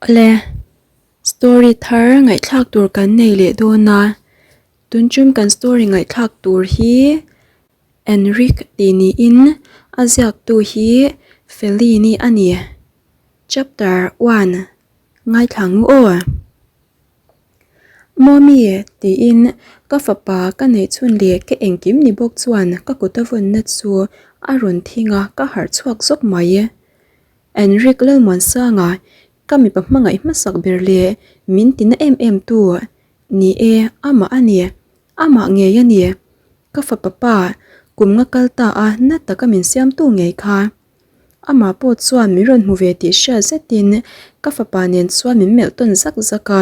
Awle, story thar ngaihthlak tur kan nei leh dawn a, tunchum kan story ngaihthlak tur hi Enrique tih niin a ziaktu hi Fellini a ni. Chapter one ngaithla ngu aw. Mawmi tiin ka fapa ka neih chhun leh ka engkim ni bawk chuan ka kut a vawnna chu a rawn thing a, ka harh chhuak zawk mai. Enrique Lalmuansanga ka mipa hmangaih hmasak ber leh min tina em em tu ni e, amah a ni, amah ngei a ni. Ka fapa pa kum nga kal ta a na taka min siamtu ngei kha. Amah pawh chuan min rawn hmu ve tih hriat zetin ka fapa nen chuan min melh tawn zak zak a.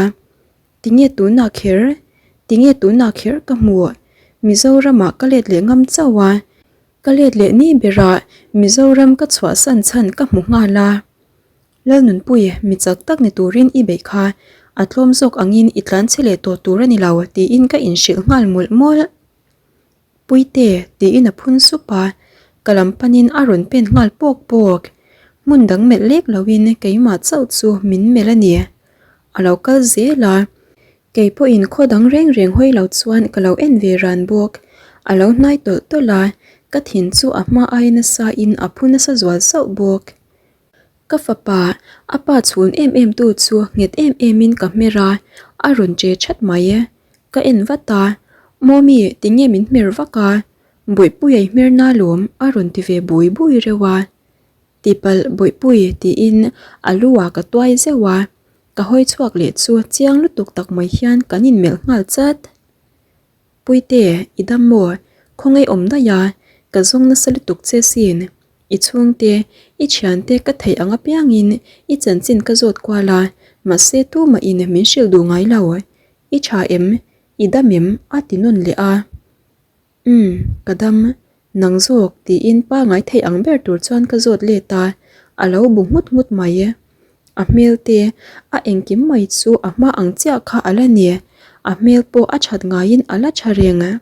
Tinge tunah kher? Tinge tunah kher ka hmuh? Mizoramah ka let leh ngam chauh a, ka let leh ni berah Mizoram ka chhuahsan chhan ka hmu nghal a. Lalnunpui, mi chak tak ni turin i beih kha a tlawm zawk angin i tlanchhe leh tawh tur a ni lo tiin ka inhrilh nghal mawlh mawlh. Puite, tiin a phun sup a, ka lam panin a rawn pen nghal pawk pawk. Hmun dang melh lek loin keimah chauh chu min melh a ni. A lo kal zel a, kei pawhin khaw dang reng reng hawi lo chuan ka lo en ve ran bawk. A lo hnai tawlh tawlh a, ka thin chu a hma ai nasa in a phu nasa zual sauh bawk. Ka fapa, a pa chhun em em tu chu nghet em em in ka hmer a, a rawn che that mai e. Ka en vat a, Mawmi tinge min hmer vak a, Bawihpuia i hmer na lawm a rawn ti ve bui bui reuh a. Tipalh Bawihpui tiin a lu ah ka tuai zeuh a, ka hawi chhuak leh chu chiang lutuk tak mai hian kan inmelh nghal chat. Puite, i dam maw? Khawngaih awm daih a, ka zawng nasa lutuk che sin. I chhungte, i thiante ka theih ang apiangin i chanchin ka zawt kual a, mahse tumahin min hrilh duh ngai lo. I tha em? I dam em? a ti nawn leh a. Umm, ka dam. Nang zawk, tiin pangai theih ang ber tur chuan ka zawt let a, a lo bu nghut nghut mai. A hmel te, a engkim mai chu a hma ang chiah kha a la ni, a hmel pawh a that ngaiin a la tha reng.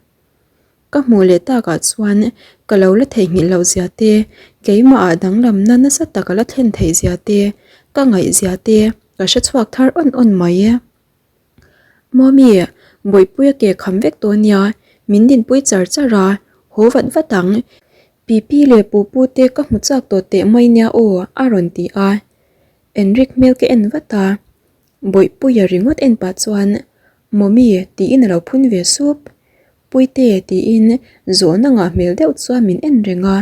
Ka hmuh leh takah chuan ka lo la theihnghilh loh zia te, keimahah danglamna nasa tak a la thlen theih zia te, ka ngaih zia te ka hre chhuak thar awn awn mai. Mawmi, Bawihpuia ke kham vek tawh nia, min dinpui char char a, haw vat vat ang. Pipi leh Pupu te ka hmu chak tawh teh mai nia aw, a rawn ti a. Enrique hmel ka en vat a, Bawihpuia ringawt en pah chuan, Mawmi, tiin a lo phun ve sup. Puite, tiin zawhna ngah hmel deuh chuan min en reng a,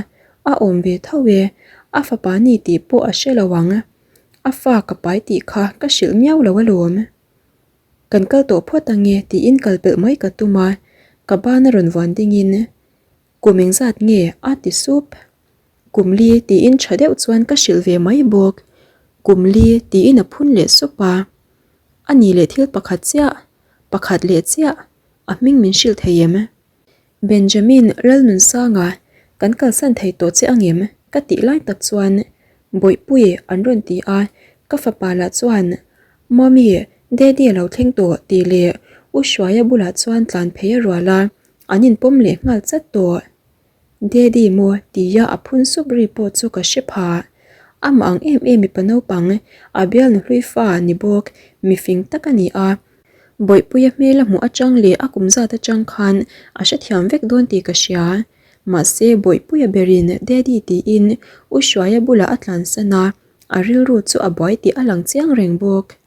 a awm ve tho e, a fapa ni tih pawh a hre lo ang. A fa ka pai tih kha ka hrilh miau lo alawm. Kan kal tawh phawt ange tiin kal pelh mai ka tum a, ka ban a rawn vuan dingin Kum engzat nge a ti sup. Kum li tiin tha deuh chuan ka hrilh ve mai bawk. Kum li tiin a phun leh sup a. A ni leh thil pakhat chiah, pakhat leh chiah a hming min hrilh thei em? Benjamin Lalnunsanga kan kalsan thei tawh che angem? ka tih lai tak chuan Bawihpui an rawn ti a, ka fapa lah chuan Mummy, Daddy a lo thleng tawh tih leh U Hruaia bulah chuan tlan phei a rual a, an inpawm leh nghal chat tawh. Daddy maw tia a phun sup ri pawh chu ka hre pha. Amah ang em em mipa naupang, a bialnu hlui fa ni bawk, mifing tak a ni a, Bawihpuia hmel a hmuh atang leh a kum zat atang khan a hrethiam vek dawn tih ka hria. Mahse Bawihpuia berin Daddy tiin U Hruaia bulah a tlansan a, a rilru chu a buai tih a lang chiang reng bawk.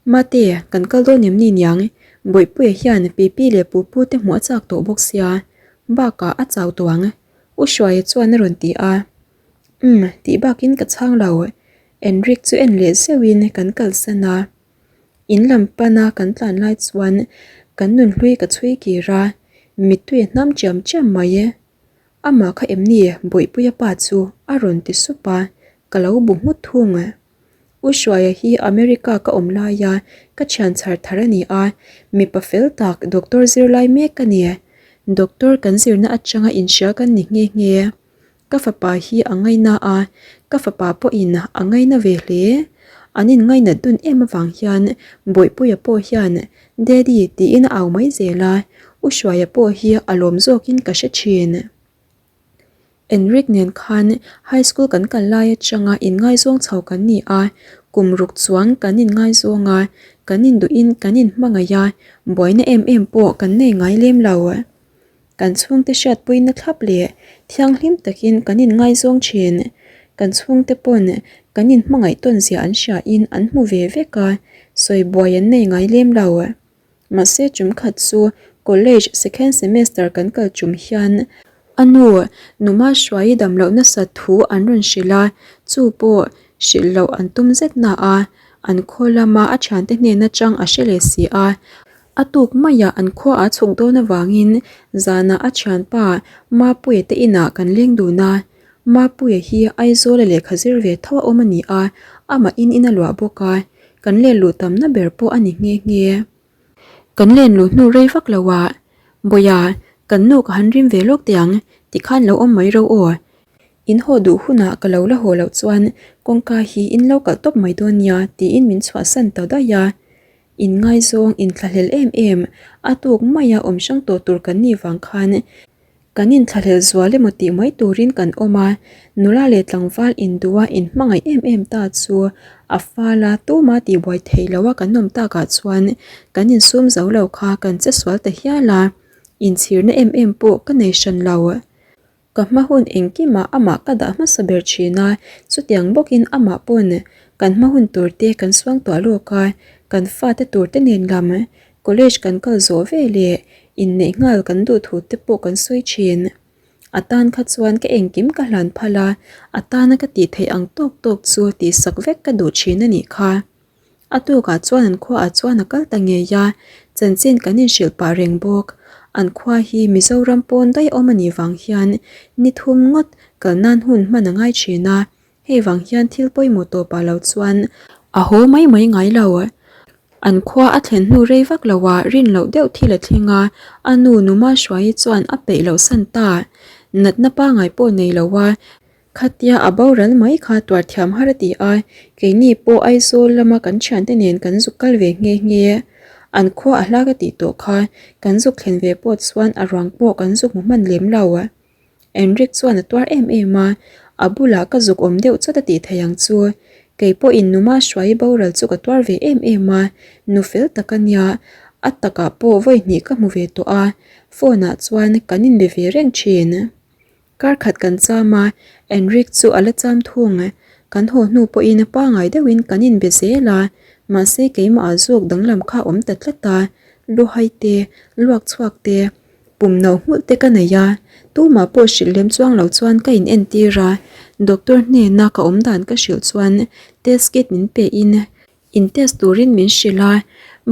Mate, kan kal dawn em ni niang? Bawihpuia hian Pipi leh Pupu te hmuh a chak tawh bawk sia, bakah a chau tawh ang, U Hruaia chuan a rawn ti a. Umm, tih bakin ka chhang lo. Enrique chu en leh zeuhin kan kalsan a. In lam pana kan tlan lai chuan kan nunhlui ka chhui kir a, mittui a hnam chiam chiam mai e. Amah kha em ni Bawihpuia pa chu a rawn ti sup a, ka lo bu nghut thung. U Hruaia hi America ka awm laia ka thian chhar thar a ni a, mipa fel tak doctor zirlai mek ka ni. Doctor kan zirna atanga inhria kan ni nghe nghe. Ka fapa hi a ngaina a, ka fapa pawhin a ngaina ve hle. An inngainat dun em avang hian Bawihpuia pawh hian Daddy tiin a au mai zel a, U Hruaia pawh hi a lawm zawkin ka hre thin. Enrique nen khan high school kan kal lai atanga inngaizawng chho kan ni a, kum ruk chuang kan inngaizawng a, kan induhin kan inhmangaih a, buaina em em pawh kan nei ngai lem lo. Kan chhungte hriatpuina thlap leh thianghlim takin kan inngaizawng thin. Kan chhungte pawn kan inhmangaih tawn zia an hriain an hmu ve vek a, sawi buai an nei ngai lem lo. Mahse tum khat chu college second semester kan kal tum hian a nu Numa Hruaii dam loh nasat thu an rawn hrilh a, chu pawh hrilh loh an tum zet na a, an khaw lama a thiante hnen atang a hre leh si a. A tuk maiah an khua a chhuk dawn avangin zanah a thianpa Mapuia te inah kan leng dun a, Mapuia hi Aizawla lehkha zir ve tho a awm a ni a, amah in in a luah bawk a, kan len luh tamna ber pawh a ni nghe nghe. Kan len luh hnu rei vak lo ah, Bawia, kan nu ka han rim ve lawk teh ang, tikhan lo awm mai ro aw. In haw duh hunah ka lo la haw loh chuan kawngka hi in lo kalh tawp mai dawn nia tiin min chhuahsan ta daih a. Inngaizawng inthlahlel em em, a tuk maia awm hrang tawh tur kan nih vang khan Kan inthlahlel zual emaw tih mai turin kan awm a, nula leh tlangval induha inhmangaih em em ta chu a fal a, tuma tihbuai theih loha kan awm takah chuan kan insum zo lo kha kan che sual ta hial a, inchhirna em em pawh ka nei hran lo. Ka hma hun engkimah amah ka dah hmasa ber thin a, chutiang bawkin amah pawn kan hma hun tur te kan suangtuah lawk a, kan fate tur te nen lam College kan kal zawh ve leh inneih nghal kan duh thu te pawh kan sawi thin. A tan kha chuan ka engkim ka hlan phal a, a tana ka tih theih ang tawk tawk chu tihsak vek ka duh thin a nih kha. A tukah chuan an khuaah chuan a kal ta ngei a, chanchin kan inhrilh pah reng bawk. An khua hi Mizoram pawn daih awm a nih vang hian ni thum ngawt kal nan hun hman a ngai thin a, Hei vang hian thil pawimawh tawpah lo chuan a haw mai mai ngai lo. An khua a thlen hnu rei vak lo ah rin loh deuh thil a thleng a, a nu Numa Hruaii chuan a peih loh san ta. Natna pangai pawh nei lo a, khatia a boral mai kha tuar thiam har a ti a, keini pawh Aizawl lama kan thiante nen kan zuk kal ve nghe nghe. An khua a hla ka tih tawh kha, kan zuk thlen ve pawh chuan a ruang pawh kan zuk hmu hman lem lo. Enric chuan a tuar em em a, a bulah ka zuk awm deuh chawt a tih theih ang chu. Kei pawhin numa hruai boral chu ka tuar ve em em a, nu fel tak a nia, a takah pawh vawi hnih ka hmu ve tawh a, phone ah chuan kan inbe ve reng thin. Kar khat kan cham a, Enric chu a la cham thung. Kan haw hnu pawhin pangai deuhin kan inbe zel a, mahse keimah ah zawk danglam kha a awm ta tlat a, luhai te, luak chhuak te, Pum no nghulh te ka nei a, tumah pawh hrilh lem chuang lo chuan ka in entir a, doctor hnena ka awm dan ka hrilh chuan test kit min pe in in test turin min hrilh a,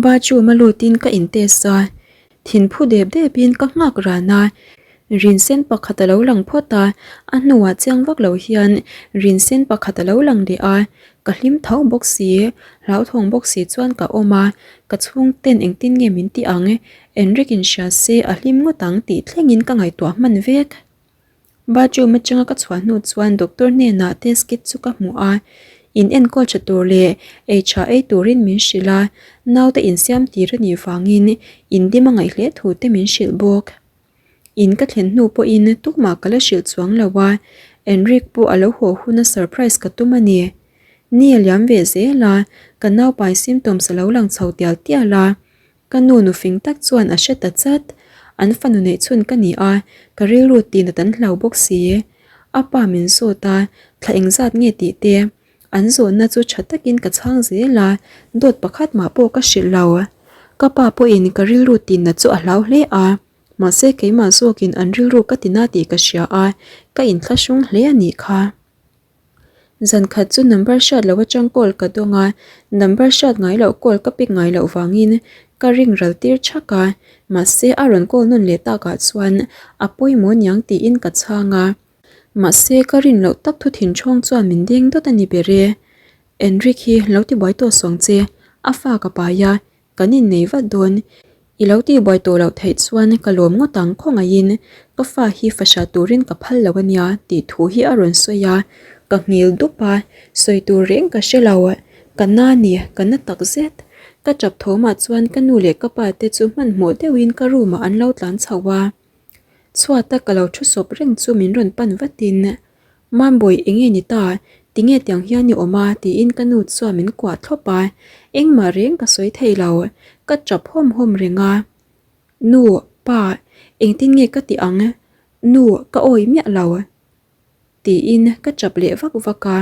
bathroom a lutin ka in test a, thinphu dep dep in ka nghak ran a, rin sen pakhat a lo lang phawt a, a hnuah chiang vak lo hian rin sen pakhat a lo lang leh a, ka hlim tho bawk si, hlauthawng bawk si chuan ka awm a, ka chhungten engtin nge min ti ang Enrique in hria se a hlim ngawt ang tih thlengin ka ngaihtuah hman vek. Bathroom atanga ka chhuah hnu chuan doctor hnenah test kit chu ka hmu a, in enkawl tha tur leh ei tha ei turin min hrilh a, naute insiam tir a nih vangin indim a ngaih hle thu te min hrilh bawk. In ka thlen hnu pawhin tukmah ka la hrilh chuang lo a, Enrique pawh a lo haw huna surprise ka tum a ni. Ni a liam ve zel a, ka naupai symptoms a lo lang chho tial tial a, Ka nu nufing tak chuan a hre ta chat. An fanu neih chhun ka ni a, ka rilru tih nat an hlau bawk si. A pa min zawt a, thla engzat nge tih te. An zawhna chu tha takin ka chhang zel a, dawt pakhat mah pawh ka hrilh lo. Ka pa pawhin ka rilru tih nat chu a hlau hle a, mahse keimah zawkin an rilru ka ti na tih ka hria a, ka inthlahrung hle a nih kha. Zan khat chu number hriat loh atang call ka dawng a, number hriat ngai loh call ka pick ngai loh vangin ka ring ral tir thak a, mahse a rawn call nawn leh takah chuan a pawimawh niang tiin ka chhang a, mahse ka rin loh tak thu thinthawng chuan min deng dawt a ni ber e. Enrique hi lo tibuai tawh suang che, a fa ka pai a, Kan innei vat dawn. I lo tihbuai tawh loh theih chuan ka lawm ngawt ang khawngaihin ka fa hi fahra turin ka phal lo ania tih thu hi a rawn sawi a, ka nghil dup a, sawi tur reng ka hre lo. Ka na ni, ka na tak zet. Ka tap thawmah chuan ka nu leh ka pa te chu hmanhmawh deuhin ka room ah an lo tlan chho a. Chhuata ka lo thu sawp reng chu min rawn pan vatin, Mambawi enge ni ta? Tinge tiang hian i awm a? tiin ka nu chuan min kuah thlawp a, engmah reng ka sawi thei lo, ka tap hawm hawm reng a. Nu, pa, engtin nge ka tih ang? Nu, ka awi miah lo. Tiin ka tap leh vak vak a,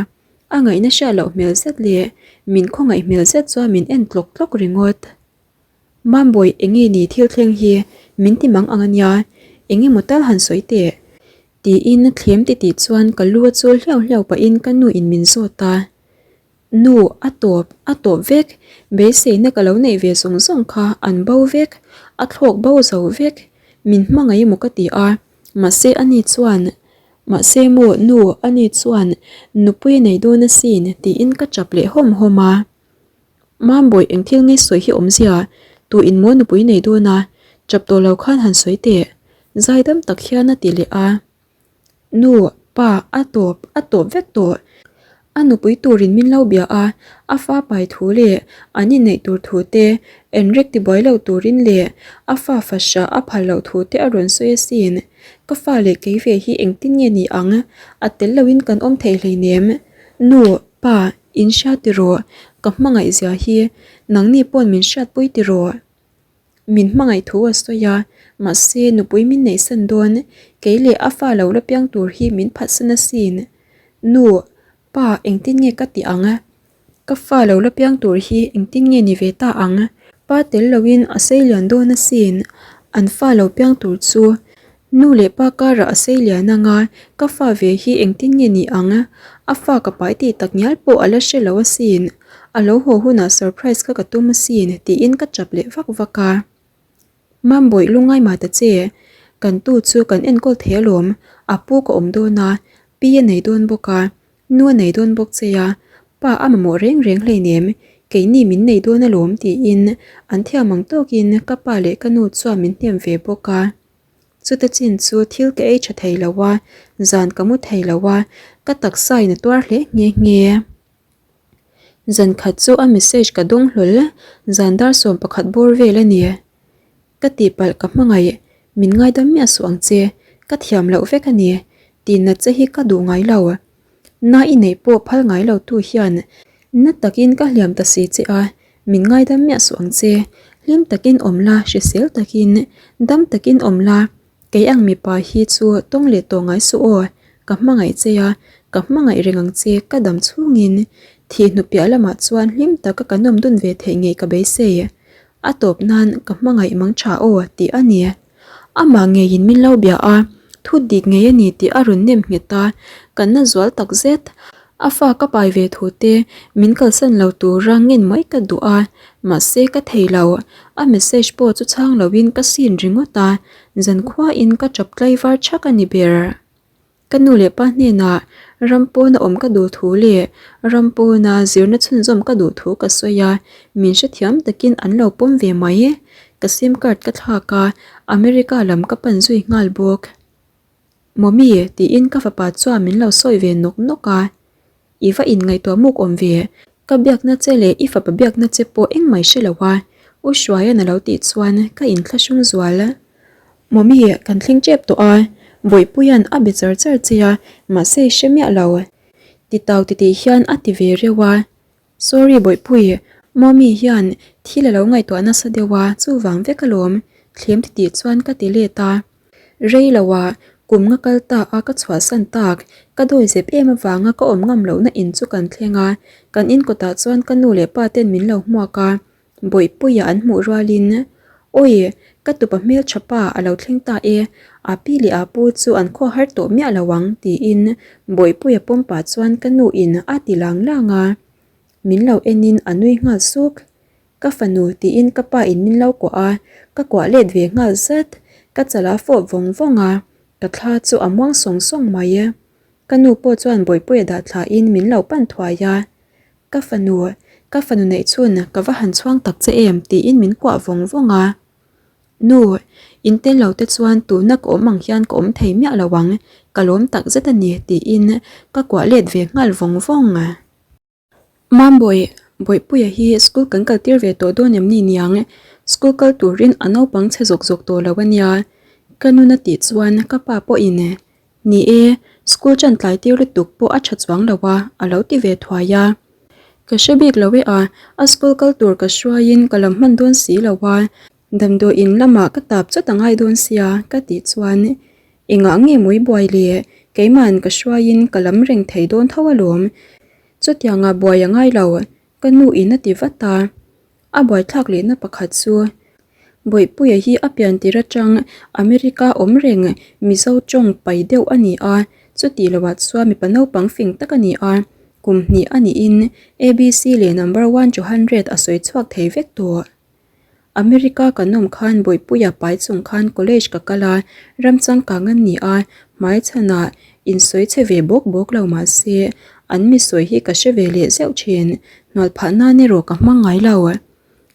a ngaihna hriat loh hmel zet leh min khawngaih hmel zet chuan min en tlawk tlawk ringawt. Mambawi enge ni thil thleng hi min ti mang ang ania, enge maw tal han sawi teh? Tiin thlem titih chuan ka lu a chul hliau hliau pahin ka nu in min zawt a. Nu, a tawp, a tawp vek, beiseina ka lo neih ve zawng zawng kha an bo vek, a thlawk bo zo vek, min hmangaih emaw ka ti a, mahse ani chuan, mahse maw nu, ani chuan nupui a nei dawn asin tiin ka tap leh hawm hawm a. Mambawi eng thil nge sawi hi awmzia, tu in maw nupui nei dawn a, tap tawh lo khan han sawi teh, zaidam tak hian a ti leh a. Nu, pa, a tawp, a tawp vek tawh. A nupui turin min lo bia a, a fa pai thu leh an inneih tur thu te, Enrique tibuai lo turin leh a fa fahrah a phal loh thu te a rawn sawi asin. Ka fa leh kei ve hi engtin nge ni ang? A tel loin kan awm thei hleinem. Nu, pa, in hria tiraw? Ka hmangaih zia hi nangni pawn min hriatpui tiraw? Min hmangaih thu a sawi a, mahse nupui min neihsan dawn, kei leh a fa lo la piang tur hi min phatsan asin. Nu, pa engtin nge ka tih ang? Ka fa lo la piang tur hi engtin nge ni ve ta ang? Pa tel loin a seilian dawn asin, an fa lo piang tur chu Nu leh pa karah a sei lian ang a, ka fa ve hi engtin nge ni ang? A fa ka pai tih tak ngial pawh a la hre lo asin. A lo haw hunah surprise kha ka tum asin tiin ka tap leh vak vak a. Mambawih lungngai mah ta che, kan tu chu kan enkawl thei alawm, a pu ka awm dawn a, pi a nei dawn bawk a, Nu a nei dawn bawk che a, pa a mamawh reng reng hleinem, keini min nei dawn alawm tiin an thiam ang tawkin ka pa leh ka nu chuan min hnem ve bawk a. Chuta chin chu thil ka ei tha thei lo a, zan ka mu thei lo a, ka taksa in a tuar hle nghe nghe. Zan khat chu a message ka dawng hlawl, zan dar 11 bawr vel a ni. Ka tihpalh ka hmangaih, min ngaidam miah suh ang che, ka thiam loh vek a ni, tinna che hi ka duh ngai lo. Na i neih pawh phal ngai lo tu hian na takin ka hliam ta si che a, min ngaidam miah suh ang che, hlim takin awm la, hrisel takin, dam takin awm la, kei ang mipa hi chu tawng leh tawh ngai suh aw, ka hmangaih che a, ka hmangaih reng ang che ka dam chhungin, thih hnu piah lamah chuan hlim taka kan awm dun ve theih ngei ka beisei. A tawp nan ka hmangaih mang tha aw tih a ni. Amah ngeiin min lo bia a, thu dik ngei a ni tih a rawn nem nghet a, kan na zual tak zet. A fa ka pai ve thu te min kalsan lo tura ngen mai ka duh a, mahse ka thei lo. A message pawh chu chhang loin ka sin ringawt a, zankhuain ka tap tlaivar thak a ni ber. Ka nu leh pa hnenah ram pawna awm ka duh thu leh ram pawna zirna chhunzawm ka duh thu ka sawi a, min hrethiam takin an lo pawm ve mai. Ka sim card ka thlak a, America lam ka pan zui nghal bawk. Mawmi, tiin ka fapa chuan min lo sawi ve nawk nawk a. I va inngaihtuah muk awm ve, ka biakna che leh i fapa biakna che pawh engmah i hre lo a, U Hruaia'n a lo tih chuan ka inthlahrung zual. Mawmi, kan thleng tep tawh a, Bawihpuia'n a be char char che a, mahse i hre miah lo. Titau titih hian a ti ve reuh a. Sorry Bawihpui, Mawmi hian thil a lo ngaihtuah nasa deuh a, chuvang vek alawm, thlem titih chuan ka ti let a. Rei lo ah kum nga kal ta a ka chhuahsan tak, ka dawi zep em avanga ka awm ngam lohna in chu kan thleng a, kan in kawtah chuan ka nu leh pa ten min lo hmuak a, Bawihpuia an hmuh rualin, Awi, ka tupa hmeltha pa a lo thleng ta e, a pi leh a pu chu an khaw har tawh miah lo ang tiin Bawihpuia pawm pah chuan ka nu in a ti lang lang a, min lo en in a nui nghal suk. Ka fanu tiin ka pa in min lo kuah a, ka kuah let ve nghal zat, ka chal a fawp vawng vawng a, ka thla chu a muang sawng sawng mai. Ka nu pawh chuan Bawihpuia dah thla in min lo pan thuai a, Ka fanu, ka fanu neih chhun ka va han chhuang tak che em tiin min kuah vawng vawng a. Nu, in tel lo te chuan tuna ka awm ang hian ka awm thei miah lo ang, ka lawm tak zet a ni tiin ka kuah let ve nghal vawng vawng. Mambawi, Bawihpuia hi school kan kal tir ve tawh dawn em ni niang? School kal turin a naupang chhe zawk zawk tawh lo a nia. Ka nun a tih chuan ka pa pawhin Ni e, school ṭan tlai tir lutuk pawh a ṭha chuang lo a, a lo ti ve thuai a. Ka hre bik lo e a, a school kal tur ka hruaiin ka lam hman dawn si lo a, damdawi in lamah ka tap chawt a ngai dawn sia ka tih chuan engah nge mawi buai le, keima'n ka hruaiin ka lam reng thei dawn tho alawm, chutiangah buai a ngai lo, ka nu in a ti vat a. A buaithlak lehna pakhat chu Bawihpuia hi a pian tir atang America awm reng Mizo tawng pai deuh a ni a, chutih loah chuan mipa naupang fing tak a ni a, kum hnih a niin ABC leh number one to hundred a sawi chhuak thei vek tawh. America kan awm khan Bawihpuia pai chung khan college ka kal a, ram changkang an ni a, hmai chhanah insawi chhe ve bawk bawk lo mah se an mi sawi hi ka hre ve leh zeuh thin, hnual phah nan erawh ka hmang ngai lo.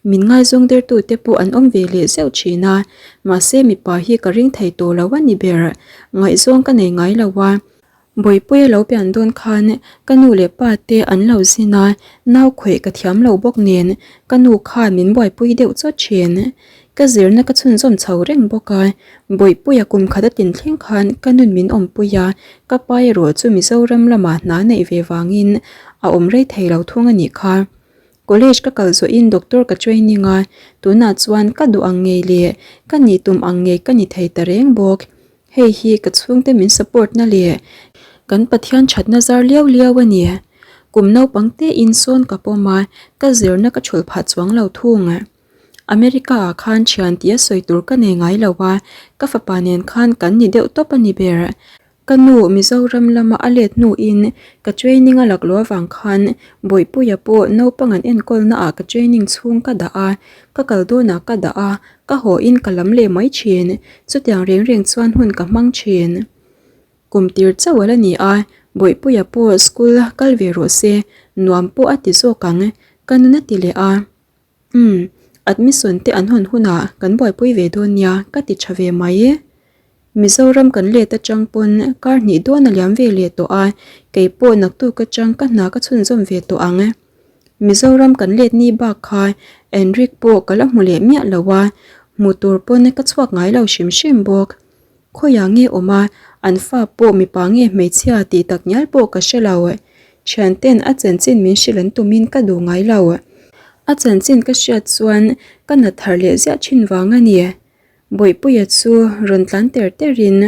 Min ngaizawng dertute pawh an awm ve leh zeuh thin a, mahse mipa hi ka ring thei tawh lo a ni ber. Ngaihzawng ka nei ngai lo a, Bawihpuia lo pian dawn khan ka nu leh pa te an lo zin a, nau khawih ka thiam lo bawk nen ka nu khan min buaipui deuh chawt thin. Ka zirna ka chhunzawm chho reng bawk a, Bawihpuia kum khat a tin thleng khan ka nun min awmpui a, ka pa erawh chu Mizoram lamah hna neih ve vangin a awm rei thei lo thung a nih kha. College ka kal zawhin doctor ka training a, tunah chuan ka duh ang ngei leh ka nih tum ang ngei ka ni thei ta reng bawk. Hei hi ka chhungte min support na leh kan Pathian thatna zar liau liau a ni. Kum naupang tein sawn ka pawm a, ka zirna ka thulh phah chuang lo thung. America ah khan thian tih a sawi tur ka nei ngai lo a, ka fapa nen khan kan ni deuh tawp a ni ber. Ka nu Mizoram lama a let hnuin ka training a laklo avang khan Bawihpuia pawh naupang an enkawlna ah ka training chhung ka dah a, ka kal dawnah ka dah a, ka haw in ka lam leh mai thin. Chutiang reng reng chuan hun ka hmang thin. Kum tir chauh a la ni a, Bawihpuia pawh school kal ve rawh se, nuam pawh a ti zawk ang, ka nun a ti leh a. Umm, admission te an hawn hunah kan buaipui ve dawn nia ka ti tha ve mai e. Mizoram kan let atang pawn kar hnih dawn a liam ve leh tawh a, kei pawh naktuk atang ka hna ka chhunzawm ve tawh ang. Mizoram kan let ni bak kha Enric pawh ka la hmu leh miah lo a, hmu tur pawn ka chhuak ngai lo hrim hrim bawk. Khawiah nge awm a, an fa pawh mipa nge hmeichhia tih tak ngial pawh ka hre lo. Thianten a chanchin min hrilh an tumin ka duh ngai lo. A chanchin ka hriat chuan ka nat thar leh ziah thin vang a ni. Bawihpuia chu rawn tlan ter terin,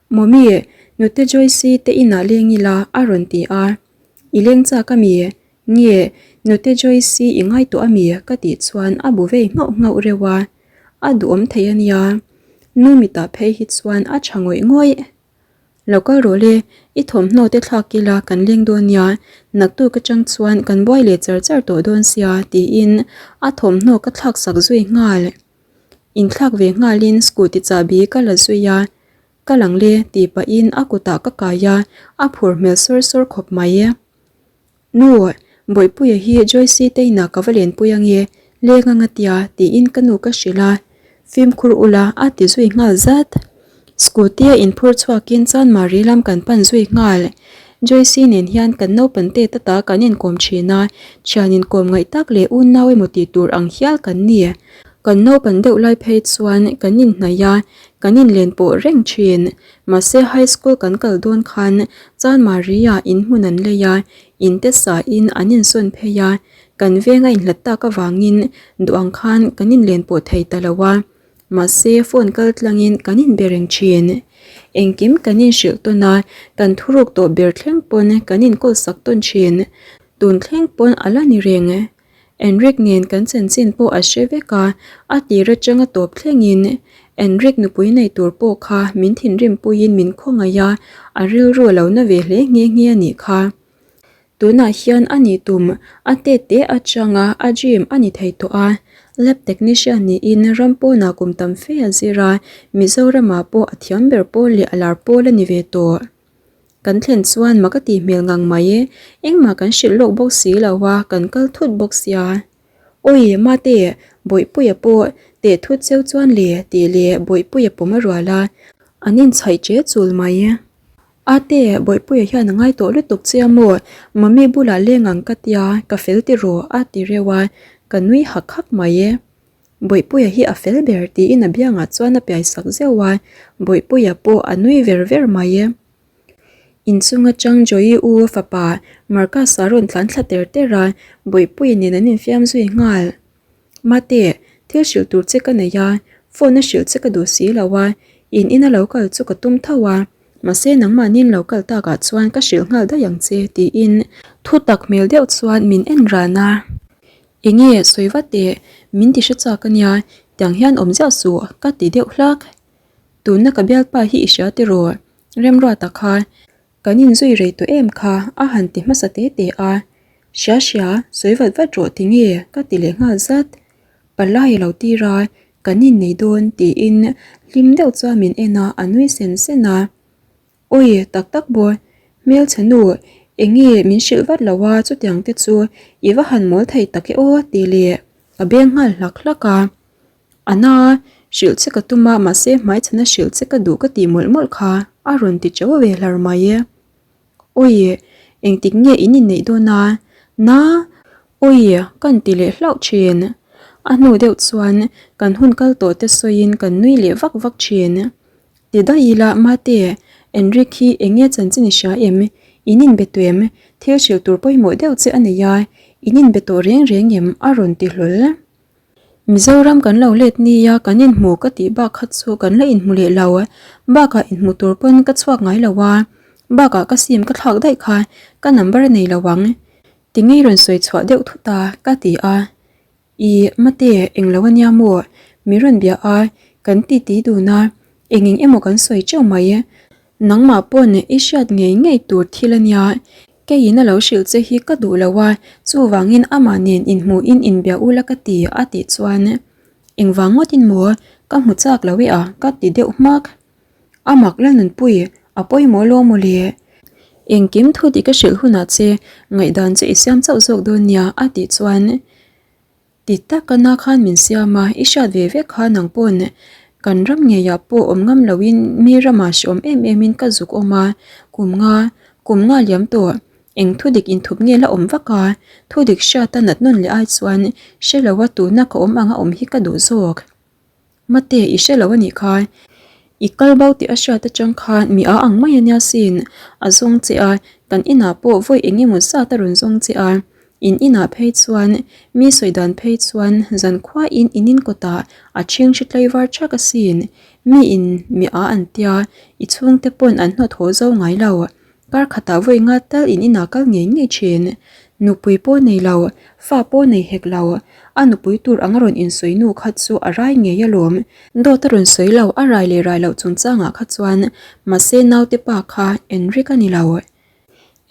Mawmi, nute Joyce-i te inah leng ila a rawn ti a. I leng chak a mi? Nge, nute Joyce-i i ngai tawh a mi? ka tih chuan a bu vei nghauh nghauh reuh a. A duhawm thei a nia. Nu mitah phei hi chuan a tha ngawih ngawih. Lo kal rawh le, i thawmhnaw te thlak ila kan leng dawn nia, naktuk atang chuan kan buai leh char char tawh dawn sia tiin a thawmhnaw ka thlak sak zui nghal. Inthlak ve nghalin scooty chahbi ka la zui a, ka lang le tih pahin a kutah ka kai a, a phur hmel sawr sawr khawp mai. Nu, Bawihpuia hi Joyce te inah ka va lenpui ange, leng anga tia, tiin ka nu ka hrilh a. Fimkhur ula, a ti zui nghal zat. Scooty a inphur chhuakin Chanmari lam kan pan zui nghal. Joyce nen hian kan naupan te tata kan inkawm thin a, thian inkawm ngaih tak leh unau emaw tih tur ang hial kan ni. Kan naupan deuh lai phei chuan kan inhnaih a, kan inlen pawh reng thin. Mahse high school kan kal dawn khan Chanmari-ah in hmun an lei a, in te sain an insawn phei a, kan veng a inhlat tak avangin duh ang khan kan inlen pawh thei ta lo a. Mahse phone kal tlangin kan inbe reng thin. Engkim kan inhrilh tawn a, kan thuruk tawh ber thleng pawn kan inkawl sak tawn thin. Tun thleng pawn a la ni reng. Enrique nen kan chanchin pawh a hre vek a, a tir atanga tawp thlengin Enrique nupui nei tur pawh kha min thinrim puiin min khawngaih a, a rilru a lo na ve hle nghe nghe a nih kha. Tunah hian a nih tum a tet te atanga a dream a ni thei tawh a, lab technician niin ram pawnah kum tam fe a zir a, Mizoramah pawh a thiam ber pawl leh a lar pawl a ni ve tawh. Kan thlen chuan mak a tih hmel ngang mai e, engmah kan hrilh lawk bawk si lo a, kan kal thut bawk sia. Awi, Mate, Bawihpuia pawh teh thut cheu chuan le tih leh Bawihpuia pawm a rual a, an inchhaih che chul mai. Ate, Bawihpuia hian a ngai tawh lutuk che a maw, Mummy bulah leng ang ka tia, ka fel ti rawh a ti reuh a, ka nui hak hak mai e. Bawihpuia hi a fel ber tiin a biangah chuan a piai sak zeuh a, Bawihpuia pawh a nui ver ver mai. Inchung atang Joey u fapa Marcus-a rawn tlan thla ter ter a, Bawihpuia nen an infiam zui nghal. Mate, thil hrilh tur che ka nei a, phone a hrilh che ka duh si lo a, in ina lo kal chu ka tum tho a, mahse nangmahniin lo kal takah chuan ka hrilh nghal daih ang che tiin thu tak hmel deuh chuan min en ran a. Enge sawi vat teh, min ti hre chak a nia, tiang hian awm ziah suh ka ti deuh hlak. Tuna ka bialpa hi i hria tiraw? Remruata kha Kan inzui rei tawh em kha a han ti hmasa te te a, Hria hria, sawi vat vat rawh ti nge ka ti leh nghal zat. Palai a lo tir a, kan innei dawn tiin hlim deuh chuan min en a, a nui sen sen a. Awi tak tak maw, hmelchhe nu enge min hrilh vat lo a chutiang te chu i va han mawl thei tak e aw ti leh a beng nghal hlak hlak a. A na, hrilh che ka tum a, mahse hmaichhana hrilh che ka duh ka tih mawlh mawlh kha a rawn ti chau ve hlar mai e. Awi, engtik nge in inneih dawn a? Na, awi, kan ti leh hlauh thin. A hnu deuh chuan kan hun kal tawh te sawiin kan nui leh vak vak thin. Ti daih ila, Mate, Enrique hi eng nge chanchin i hria em? In inbe tawh em? Thil hrilh tur pawimawh deuh che a nei a, in inbe tawh reng reng em? a rawn ti hlawl. Mizoram kan lo let nia kan inhmu ka tih bak kha chu kan la inhmu leh lo. Bakah inhmu tur pawn ka chhuak ngai lo a, bakah ka sim ka thlak daih kha ka number a nei lo ang. Tinge i rawn sawi chhuah deuh thut a? ka ti a. I mate englo a nia maw? Mi rawn bia a, kan titi dun a, eng eng emaw kan sawi teuh mai. Nangmah pawn i hriat ngei ngei tur thil a nia, keiin a lo hrilh che hi ka duh lo a, chuvangin amah nen inhmuhin inbia ula ka ti a tih chuan engvang ngawtin maw ka hmu chak lo e a ka ti deuh hmak. A mak la nunpui a pawimawh lo mawle. Engkim thu tih ka hrilh hunah che ngaihdan che i siam chauh zawk dawn nia a tih chuan Ti tak a na khan min siam a, i hriat ve vek kha nang pawn kan ram ngeiah pawh awm ngam loin mi ramah hreawm em em in ka zuk awm a, kum nga, kum nga liam tawh, eng thu dik inthup nge la awm vak a, thu dik hriat a nat nawn leh ai chuan hre lo a tuna ka awm anga awm hi ka duh zawk. Mate, i hre lo a nih kha. I kal bo tih a hriat atang khan mi a ang mai a nia sin. A zawng che a, kan inah pawh vawi eng emaw zat a rawn zawng che a. In inah phei chuan, mi sawi dan phei chuan zankhuain in in kawtah a ṭhing hri tlaivar ṭhak asin. Mi in mi a an tia, i chhungte pawn an hnawt haw zo ngai lo. Kar khatah vawi nga tal in inah kal ngei ngei thin. Nupui pawh nei lo, fa pawh nei hek lo. A nupui tur anga rawn insawi nu kha chu a rai ngei alawm. Dawt a rawn sawi lo, a rai leh rai loh chungchangah kha chuan mahse naute pa kha Enrique a ni lo.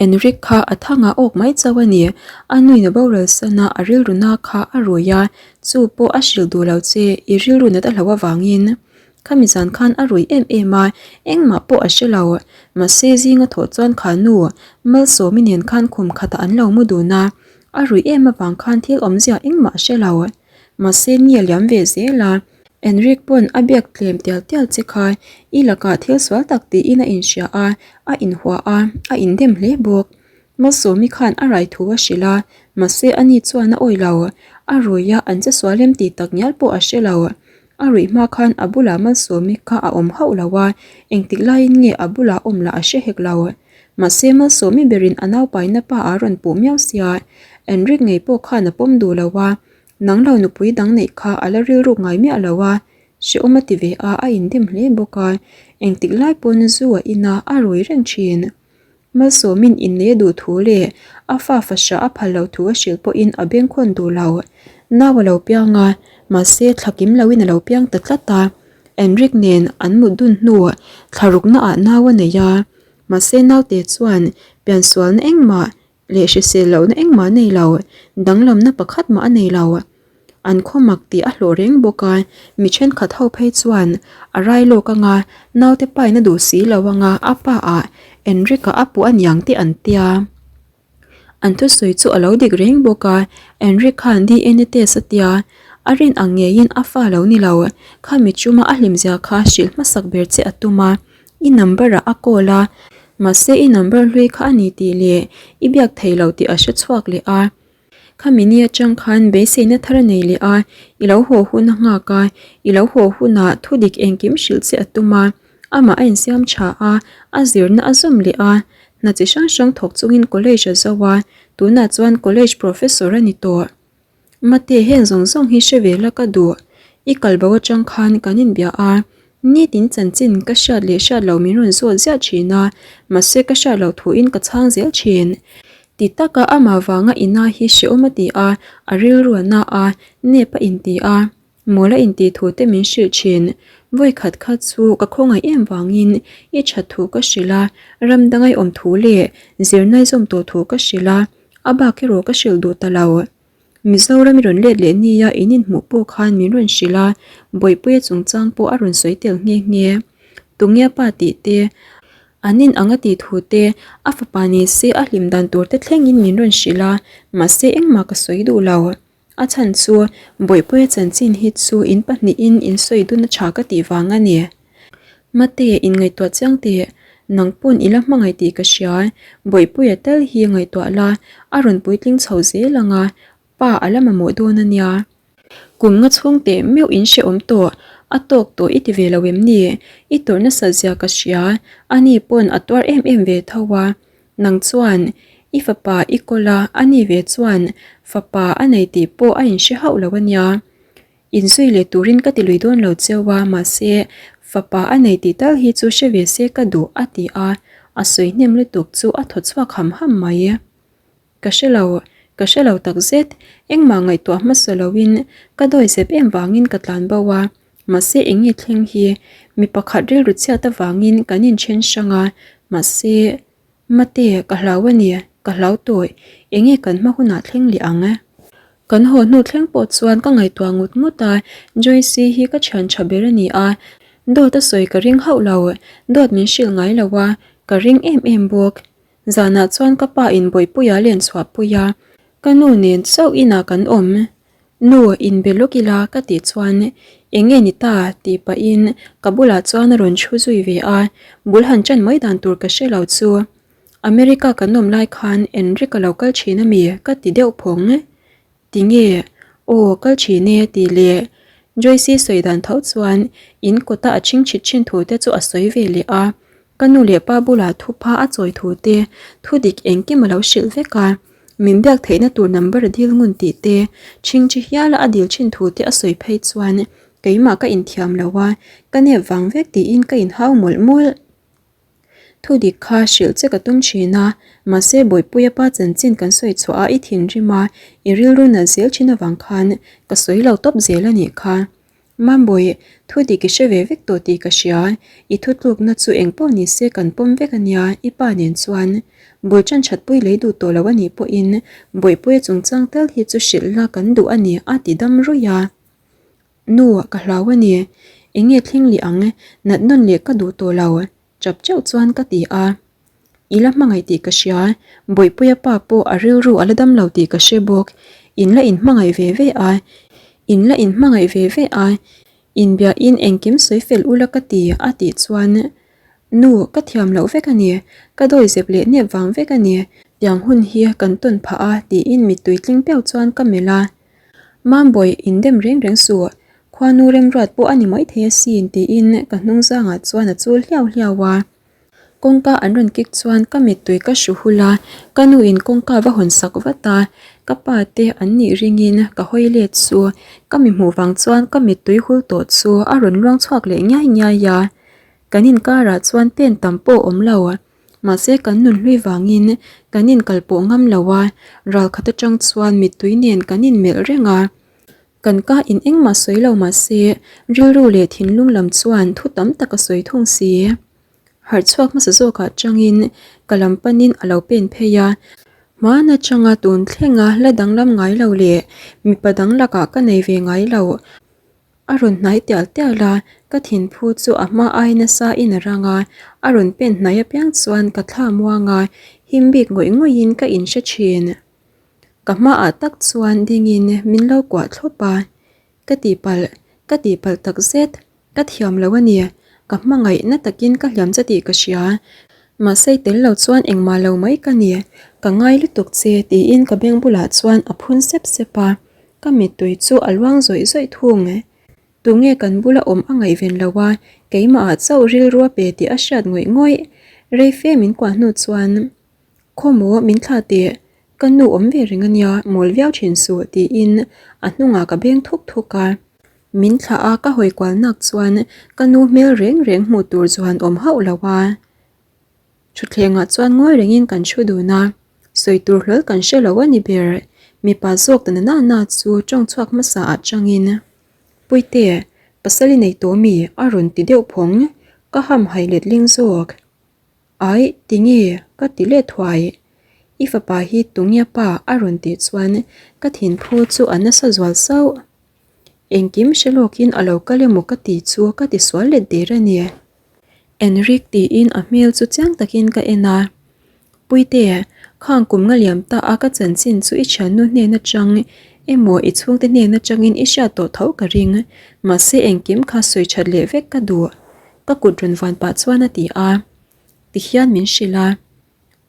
Enrique kha a thangah awk mai chauh a ni. A nuin a boral san a, a rilru na kha a rui a, chu pawh a hrilh duh lo che, i rilru nat a hlauh avangin. Khami zan khan a rui em em a, engmah pawh a hre lo. Mahse zinga thawh chuan kha nu Malsawmi nen khan khum khatah an lo mu dun a, a rui em avang khan thil awmzia engmah a hre lo. Mahse ni a liam ve zel a, Enrique pawn a biak tlem tial tial che kha i lakah thil sual tak tiin a inhria a, a inhua a, a indem hle bawk. Malsawmi khan a rai thu a hrilh a, mahse ani chuan a awih lo. A rui a, an che sual em tih tak ngial pawh a hre lo. A ruih hma khan a bulah Malsawmi kha a awm hauh lo a, engtik laiin nge a bulah awm lah a hre hek lo. Mahse Malsawmi berin a naupaina pa a rawn puh miau sia, Enrique ngei pawh khan a pawm duh lo a, nang lo nupui dang neih kha a la rilruk ngai miah lo a, hrehawm a ti ve a, a indem hle bawk a, engtik lai pawn zu a in a, a rui reng thin. Malsawmin innei a duh thu leh a fa fahrah a phal loh thu a hrilh pawhin a bengkhawn duh lo. Nau a lo piang a, mahse thla kim loin a lo piang ta tlat a. Enrique nen an mut dun hnu thla ruknaah nau a nei a, mahse naute chuan piansualna engmah leh hrisel lohna engmah a nei lo, danglamna pakhat mah a nei lo. An khaw mak tih a hlawh reng bawk a, mi thenkhat ho phei chuan a rai lawk anga naute pain a duh si lo anga a pa ah Enrique-a a puh aniang tih an tia. An thusawi chu a lo dik reng bawk a, Enrique khan DNA test a tia, a rin ang ngeiin a fa lo ni lo, khami chuma a hlimzia kha hrilh hmasak ber che a tum a. I number ah a call a, mahse i number hlui kha a ni tih leh i biak thei lo tih a hre chhuak leh a. Khami ni atang khan beiseina thar a nei leh a, i lo haw hun a nghak a, i lo haw hunah thudik engkim hrilh che a tum a, amah a insiam tha a, a zirna a zawm leh a, hna chi hrang hrang thawk chungin college a zo a, tunah chuan college professor a ni tawh. Mate heng zawng zawng hi hre ve la ka duh, i kal bo atang khan kan inbia a, nitin chanchin ka hriat leh hriat lo min rawn zawt ziah thin a, mahse ka hriat loh thuin ka chhang zel thin. Ti taka amah vanga ina hi hrehawm a ti a, a rilru a na a, nep a inti a, mawl a intih thu te min hrilh thin. Vawi khat kha chu ka khawngaih em vangin i that thu ka hrilh a, ram danga i awm thu leh zirnai zawm tawh thu ka hrilh a, A bak erawh ka hrilh duh ta lo. Mizoram i rawn let leh nia in inhmuh pawh khan min rawn hrilh a, Bawihpuia chungchang pawh a rawn sawi tel nghe nghe. Tunge a pa tih te, an in ang a tih thu te, a fapa ni se a hlim dan tur te thlengin min rawn hrilh a, mahse engmah ka sawi duh lo. A chhan chu Bawihpuia chanchin hi chu in pahnihin in sawi dun a tha ka tih vang a ni. Mate, inngaihtuah chiang teh, nang pawn i la hmangaih tih ka hria. Bawihpuia tal hi ngaihtuah la, a rawn puitling chho zel ang a, pa a la mamawh dawn a nia. Kum nga chhung teh meuh in hrehawm tawh, a tawk tawh i ti ve lo em ni? I tawrh nasat zia ka hria, ani pawn a tuar em em ve tho a. Nang chuan i fapa i kawl a, ani ve chuan fapa a nei tih pawh a inhre hauh lo a nia. Inzui leh turin ka ti lui dawn lo cheu a, mahse fapa a nei tih tal hi chu hre ve se ka duh a ti a, a sawi hnem lutuk chu a thaw chhuak ham ham mai. Ka hre lo, ka hre lo takzet. Engmah ngaihtuah hmasa loin ka dawi zep em vangin ka tlan bo a, mahse eng nge thleng hi? Mi pakhat rilru chhiat avangin kan inthen hrang a, mahse Mate, ka hlau a ni, ka hlau tawih, eng nge kan hma hunah thleng leh ang? Kan haw hnu thleng pawh chuan ka ngaihtuah ngut ngut a, Joyce hi ka thian tha ber a ni a, dawt a sawi ka ring hauh lo, dawt min hrilh ngai lo a, ka ring em em bawk. Zanah chuan ka pa in Bawihpuia len chhuah pui a, ka nu nen chauh inah kan awm. Nu, inbe lawk ila ka tih chuan eng nge ni ta tih pahin ka bulah chuan a rawn thu zui ve a, bul han ṭan mai dan tur ka hre lo chu. America kan awm lai khan Enrique a lo kal ṭhin a mi ka ti deuh phawng. Tinge? Aw, kal thin e tih leh Joyce-i sawi dan tho chuan in kawta a chhing chhit thin thu te chu a sawi ve leh a, ka nu leh pa bulah thupha a chawi thu te thu dik engkim a lo hrilh vek a, min biak theihna tur number a dil ngun tih te, chhing chi hiala a dil thin thu te a sawi phei chuan keimah ka inthiam lo a, ka nep vang vek tiin ka inhau mawlh mawlh. Thu dik kha hrilh che ka tum thin a, mahse Bawihpuia pa chanchin kan sawi chhuah a i thinrim a, i rilru nalh zel thin avang khan ka sawi lo tawp zel a nih kha. Mambawi, thu dik i hre ve vek tawh tih ka hria, i thutlukna chu eng pawh ni se kan pawm vek a nia i pa nen chuan. Bul tan thatpui lei duh tawh lo a nih pawhin Bawihpuia chungchang tal hi chu hrilh la kan duh a ni a ti dam ruih a. Nu, ka hlau a ni. Eng nge thleng leh ang? Nat nawn leh ka duh tawh lo. Chap chauh chuan ka ti a. I la hmangaih tih ka hria. Bawihpuia pa pawh a rilru a la dam lo tih ka hre bawk. In la inhmangaih ve ve a. In la inhmangaih ve ve a. Inbiahin engkim sawi fel ula ka ti a tih chuan Nu, ka thiam loh vek a ni. Ka dawi zep leh nep vang vek a ni. Tiang hun hi kan tawn phah a tiin mittui tling piau chuan ka melh a. Mambawi indem reng reng suh, khuanu remruat pawh a ni mai thei asin tiin ka hnung zangah chuan a chul hliau hliau a. Kawngka an rawn kik chuan ka mittui ka hru hul a, ka nu in kawngka va hawn sak vat a, ka pa te an nih ringin ka hawi let chu ka mi hmuh vang chuan ka mittui hul tawh chu a rawn luang chhuak leh ngiai ngiai a. Kan inkarah chuan pen tam pawh awm lo. Mahse kan nun hlui vangin kan inkal pawh ngam lo a, ral khat atang chuan mittui nen kan inmelh reng a. Kan ka in engmah sawi lo mahse rilru leh thinlung lam chuan thu tam tak a sawi thung si. Harh chhuak hmasa zawkah changin ka lam panin a lo pen phei a, hmaan atanga tun thlenga la danglam ngai lo leh mipa dang lakah ka nei ve ngai lo. A rawn hnai tial tial a, ka thinphu chu a hma ai nasa in a rang a, a rawn pen hnai apiang chuan ka thla muang a, him bik ngawih ngawih in ka inhre thin. Ka hmaah tak chuan dingin min lo kuah thlawp a, ka tihpalh, ka tihpalh takzet, ka thiam lo a ni, ka hmangaih na takin ka hliam che tih ka hria. Mahse i tel lo chuan engmah lo mai ka ni, ka ngai lutuk che tiin ka beng bulah chuan a phun sep sep a, ka mittui chu a luang zawih zawih thung. Tunge kan bula awm a ngaihven lo a, keimahah chauh rilru a pe tih a hriat ngawih ngawih. Rei fe min kuah hnu chuan, Khawmaw min thlah teh, ka nu awm ve reng a nia, mawl viau thin suh tiin a hnungah ka beng thuk thuk a. Min thlah a ka hawi kual nak chuan ka nu hmel reng reng hmuh tur chuan awm hauh lo a. Thutthlengah chuan ngawi rengin kan thu dun a, sawi tur hlawl kan hre lo a ni ber. Mipa zawk ta na na chu tawng chhuak hmasa ah changin, Puite, pasal i nei tawh mi? a rawn ti deuh phawng. Ka hamhaih letling zawk. Aih, tinge? ka ti let thuai. I fapa hi tunge pa? a rawn tih chuan ka thinphu chu a nasa zual sauh. Engkim hre lawkin a lo kal emaw ka ti chu ka ti sual let der a ni. Enrique tiin a hmel chu chiang takin ka en a. Puite, khang kum nga liam ta a ka chanchin chu i thiannu hnen atang emaw i chhungte hnen atangin i hriat tawh tho ka ring. Mahse engkim kha sawi that leh vek ka duh. Ka kut rawn van pah chuan a ti a. Tihian min hrilh a.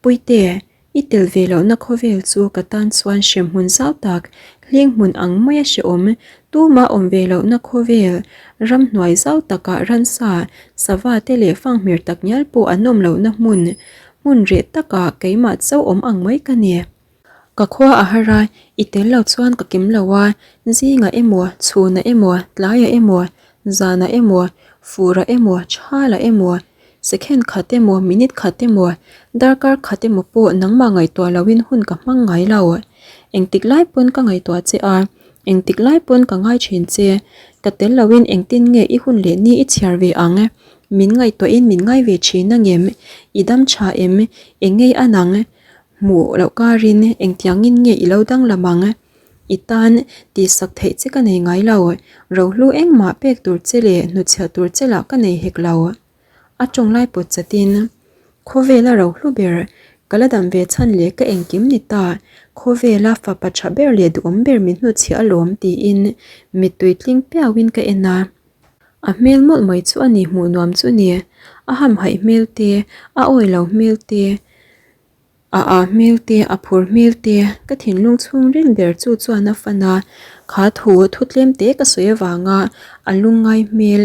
Puite, i tel ve lohna khawvel chu ka tan chuan hremhmun zau tak, hling hmun ang maia hrehawm, tuma awm ve lohna khawvel, ramhnuai zau takah ransa, sava te leh fanghmir tak ngial pawh an awm lohna hmun, hmun reh takah keimah chauh awm ang mai ka ni. Ka khua a har a, i tel lo chuan ka kim lo a, zingah emaw, chhunah emaw, tlaiah emaw, zanah emaw, furah emaw, thalah emaw, second khat emaw, minute khat emaw, darkar khat emaw pawh nangmah ngaihtuah loin hun ka hmang ngai lo. Engtik lai pawn ka ngaihtuah che a, engtik lai pawn ka ngai thin che, ka tel loin engtin nge i hun leh ni i chhiar ve ang? Min ngaihtuahin min ngai ve thin angem? I dam tha em? Engei a nang? Hmuh loh karin engtiangin nge i lo danglam ang? I tan tihsak theih che ka nei ngai lo, rohlu engmah pek tur che leh hnutchhiah tur che lah ka nei hek lo. A tawng lai pawt chatin, Khawvela rohlu ber, ka la dam ve chhan leh ka engkim ni ta, khawvela fapa tha ber leh duhawm ber min hnutchhiah alawm tiin mittui tling piauin ka en a. A hmel mawlh mai chu a ni hmuh nuam chu ni, a hamhaih hmel te, a awi lo hmel te, A ah hmel te, a phur hmel te, ka thinlung chhungril ber chu chuan a fan a, kha thu thu tlem te ka sawi avanga a lungngai hmel,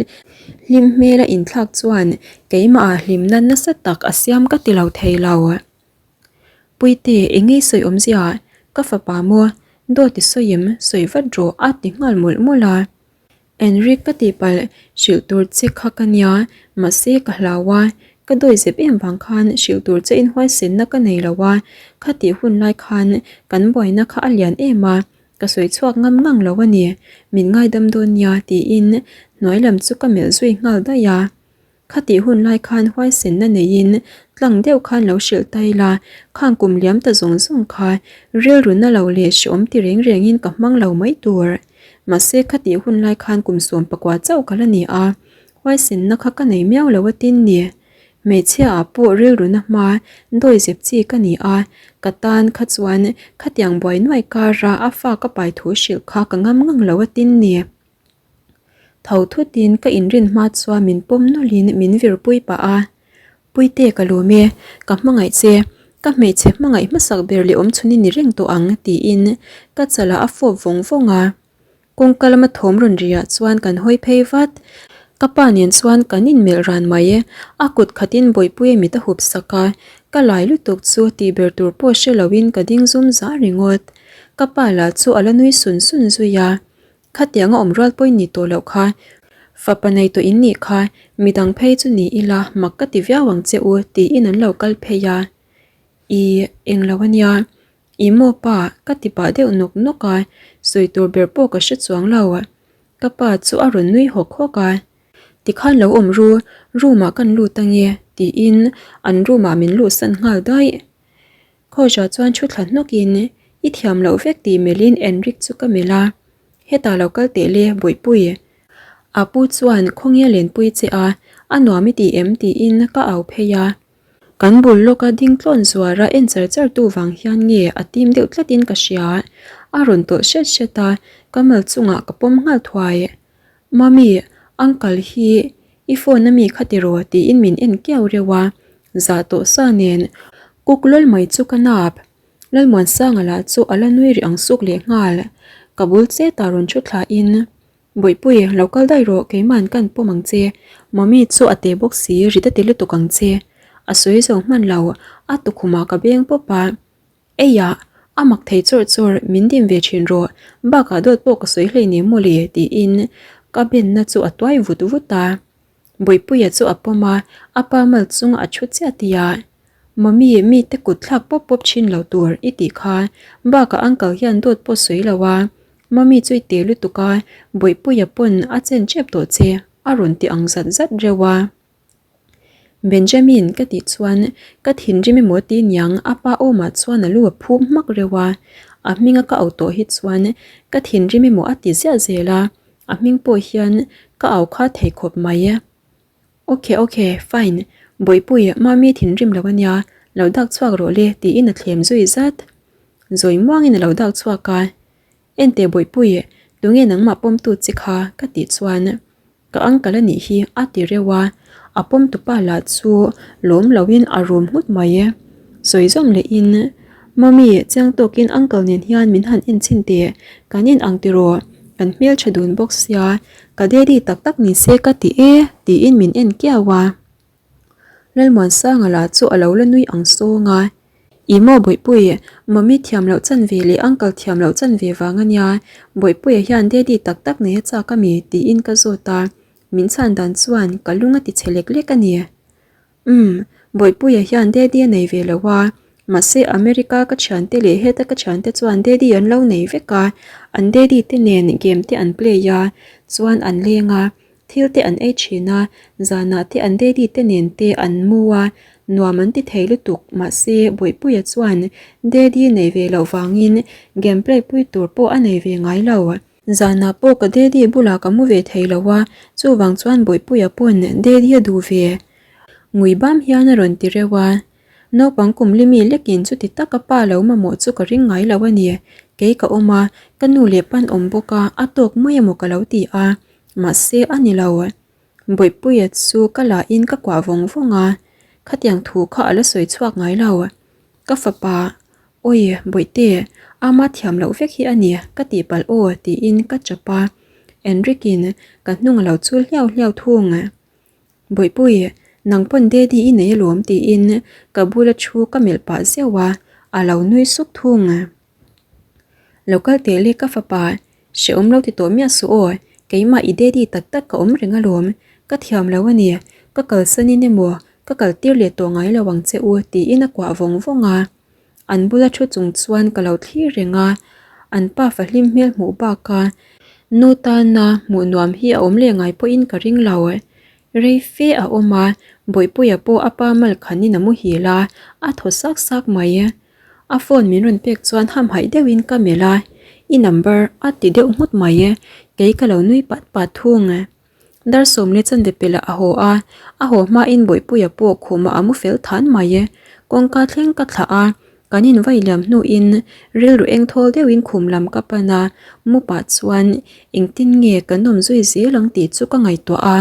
hlim hmel a inthlak chuan keimah ah hlimna nasa tak a siam ka ti lo thei lo. Puite, eng nge i sawi awmzia? Ka fapa maw? Dawt i sawi em? Sawi vat rawh a ti nghal mawlh mawlh a. Enrique ka tihpalh hrilh tur che kha ka nia, mahse ka hlau a, ka dawi zep em vang khan hrilh tur che in huaisenna ka nei lo a, khatih hun lai khan kan buaina kha a lian em a, ka sawi chhuak ngam ngang lo a ni, min ngaidam dawn nia tiin hnuai lam chu ka melh zui nghal daih a. Khatih hun lai khan huaisenna neiin tlang deuh khan lo hrilh ta ila, khang kum liam ta zawng zawng kha rilru na lo leh hreawm ti reng rengin ka hmang lo mai tur. Mahse khatih hun lai khan kum 19 chauh ka la ni a, huaisenna kha ka nei miau lo atin ni. Hmeichhia ah pawh rilru na hma dawi zep chi ka ni a, ka tan kha chuan khatiang buai nuai kara a fa ka pai thu hrilh kha ka ngam ngang lo atin ni. Tho thutin ka inrin hma chuan min pawm nawlhin min virpui pah a, Puite ka lawm e, ka hmangaih che, ka hmeichhe hmangaih hmasak ber leh awm chhun i ni reng tawh ang tiin ka chalah a fawp vawng vawng a. Kawngka lama thawm rawn riah chuan kan hawi phei vat, ka pa nen chuan kan inmelh ran mai, a kut khatin Bawihpuia mit a hup sak a, ka lai lutuk chu tih ber tur pawh hre loin ka ding zum zah ringawt, ka pa lah chu a la nui sun sun zui a. Khatianga awm rual pawhin ni tawh loh kha, fapa nei tawh in nih kha, midang phei chu ni ila mak ka ti viau ang che u tiin an lo kal phei a. I englo a nia, i maw pa ka ti pah deuh nawk nawk a, sawi tur ber pawh ka hre chuang lo. Ka pa chu a rawn nui hawk hawk a, Tikhan lo awm ru, room ah kan lut ange tiin an room ah min luhsan nghal daih. Khawiah chuan thu thla hnawkin i thiam loh vek tih melhin Enrique chu ka melh a, Hetah lo kal teh le Bawihpui. A pu chuan khawnge lenpui che a, a nuam i ti em tiin ka au phei a. Kan bul lawka ding tlawn zuara en char char tu vang hian nge a tim deuh tlatin ka hria. A rawn tawlh hret hret a, ka mal chungah ka pawm nghal thuai. Mummy, uncle hi i phone ami kha tiraw tiin min en kiau reuh a. Zah tawh sa nen kuk lawl mai chu ka nap. Lalmuansanga lah chu a la nui rih ang suk leh nghal. Ka bul chetah rawn thu thlain, Bawihpui, lo kal daih rawh, keima'n kan pawm ang che. Mummy chu a te bawk si, rit a ti lutuk ang che. A sawi zo hman lo, a tukhumah ka beng pawp a. Eiah, a mak thei chawrh chawrh, min dim ve thin rawh, bakah dawt pawh ka sawi hleinem mawle, tiin ka benna chu a tuai vut vut a. Bawihpuia chu a pawm a, a pa mal chunga a thu chiah tih a, Mummy, mite kut thlak pawp pawp thin lo tur i tih kha, bakah uncle hian dawt pawh sawi lo a, Mummy chu i te lutuk a, Bawihpuia pawn a chen tep tawh che, a rawn ti ang zat zat reuh a. Benjamin ka tih chuan ka thinrim emaw ti niang a pa awmah chuan a lu a phum hmak reuh a, a hminga ka au tawh hi chuan ka thinrim emaw a ti ziah zel a, A hming pawh hian ka au kha thei khawp mai. Ok ok, fine, Bawihpui, Mami thinrim lo ania, lo dak chhuak rawh le tiin a thlem zui zat. Zawi muangin a lo dak chhuak a, Enteh Bawihpui, tunge nangmah pawmtu che kha ka tih chuan ka uncle a nih hi a ti reuh a, a pawmtupa lah chu lawm loin a rum nghut mai. Sawi zawm lehin, Mummy, chiang tawkin uncle nen hian min han en chhin teh, kan in ang tiraw, kan hmeltha dun bawk sia, ka daddy tak tak ni se ka ti e, tiin min en kiau a. Lalmuansanga lah chu a lo la nui ang sawng a, I maw Bawihpui, Mummy thiam loh chan ve leh uncle thiam loh chan ve vang a nia, Bawihpuia hian daddy tak tak nei a chak a mi? tiin ka zawt a, min chhan dan chuan ka lung a ti chhe lek lek a ni. Umm, Bawihpuia hian Daddy a nei ve lo a, mahse America ka thiante leh heta ka thiante chuan Daddy an lo nei vek a, an Daddy te nen game te an play a, chuan an leng a, thil te an ei thin a, zanah te an Daddy te nen te an mu a, nuam an ti thei lutuk, mahse Bawihpuia chuan Daddy nei ve loh vangin game play pui tur pawh a nei ve ngai lo. Zanah pawh ka daddy bulah ka mu ve thei lo a, chuvang chuan Bawihpuia pawn daddy a duh ve. Ngui bam hian a rawn ti reuh a, naupang kum limi lekin chuti taka pa lo mamawh chu ka ring ngai lo a ni. Kei ka awm a, ka nu leh pan awm bawk a, a tawk mai emaw ka lo ti a, mahse a ni lo. Bawihpuia chu ka lah in ka kuah vawng vawng a, khatiang thu kha a la sawi chhuak ngai lo. Ka fapa, Awi, Bawihte, ama thiam loh vek hi a ni, ka tih palh aw, tiin ka chap a. Enrique-in ka hnung a lo chul hliau hliau thung. Bawihpui, nang pawn Daddy i nei alawm, tiin ka bula thu ka melh pah zeuh a, a lo nui suk thung. Lo kal teh le ka fapa, hrehawm lo ti tawh miah suh aw, keimah i daddy tak tak ka awm reng alawm, ka thiam lo a ni, ka kalsan in emaw ka kal tir leh tawh ngai lo ang che u tiin a kuah vawng vawng a. An bula thu chung chuan ka lo thlir reng a, an pa fahlim hmel hmuh baka nu tana hmuh nuam hi a awm leh ngai pawhin ka ring lo. Rei fe a awm a, Bawihpuia pawh a pa mal khanin a muhil a, a thaw sak sak mai. A phone min rawn pek chuan hamhaih deuhin ka melh a, I number a ti deuh nghut mai e, kei ka lo nui pat pat thung. Dar sawmli chanve pelh ah a haw a, a haw hmain Bawihpuia pawh khumah a mu fel than mai e. Kawngka thleng ka thlah a, kan invai liam hnuin rilru eng thawl deuhin khum lam ka pan a, mu pah chuan engtin nge kan awm zui zel ang tih chu ka ngaihtuah a.